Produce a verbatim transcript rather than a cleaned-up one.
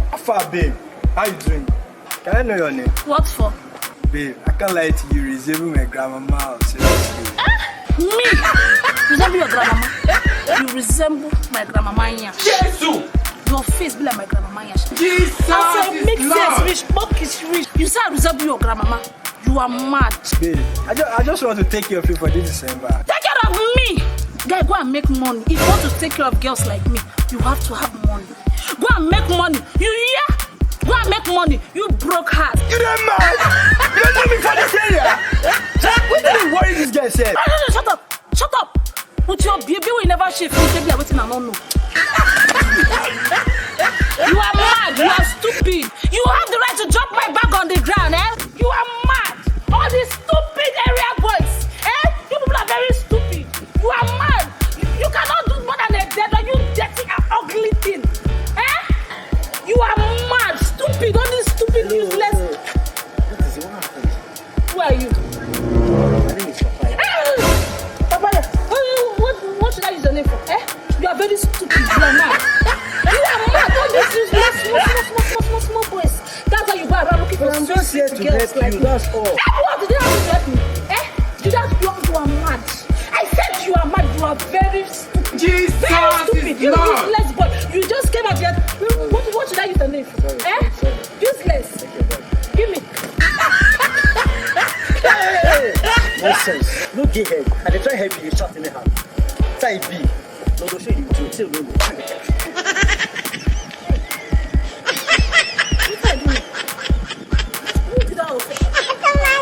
How far, babe? How you doing? Can I know your name? What for? Babe, I can't lie to you, you resemble my grandmama, seriously. Me? Resemble your grandmama? You resemble my grandmama, yeah. Jesus! Your face be like my grandmama, yeah. Jesus I say, make sense, rich, pocket is rich. You say I resemble your grandmama. You are mad. Babe, I just, I just want to take care of you for this December. Take care of me? Guy, go and make money. If you want to take care of girls like me, you have to have money. Go and make money. You hear? Go and make money. You broke heart. You dey mad? You don't know me for this area. Wetin dey worry this guy sef? No, no, no, shut up. Shut up. With your baby, we never shave. You baby, wetin I don't know. You are mad. You are stupid. You have the right to drop my bag on the ground, eh? You are mad. All these stupid area boys, eh? You people are very stupid. You are mad. You cannot do more than a dead or you dirty and ugly thing. Eh? You are mad, stupid, all this stupid, hello, useless. Hello. What is it? What happened? Who are you? My name is Papaya. Eh, Papaya, what, what, what should I use your name for? Eh? You are very stupid, you are mad. You are mad, all these useless, small, small, small, small, small, small boys. That's why you go around looking for I'm just here to help you, that's all. Help what? Did you have to help me? Eh? Did you have to help you are mad? I said you are mad, you are very stupid. Jesus very stupid. You Lord. Useless boy. You just came out here. What, what should I use the name for? Eh? Useless. Give me. Nonsense. No get head. I dey try help you, you shout anyhow. Type B. No go show you too. Say no go. Wetin I do? Who do that?